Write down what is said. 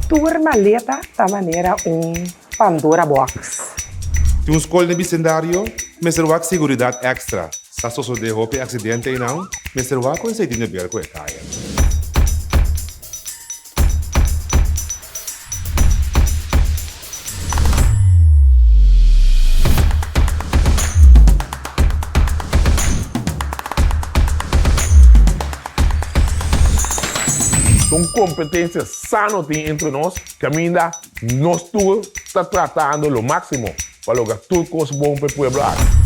Tur maleta ta manera un Pandora box. Tin un skol den bisendario, mester wak seguridat èkstra. Sa sosodé hopi aksidente einan, mester wak ku esei tin de ber ku e kaya. Un kompetensia sano tin entre nos kaminda nos tur ta tratando lo máksimo pa logra tur kos bon pa e pueblo aki.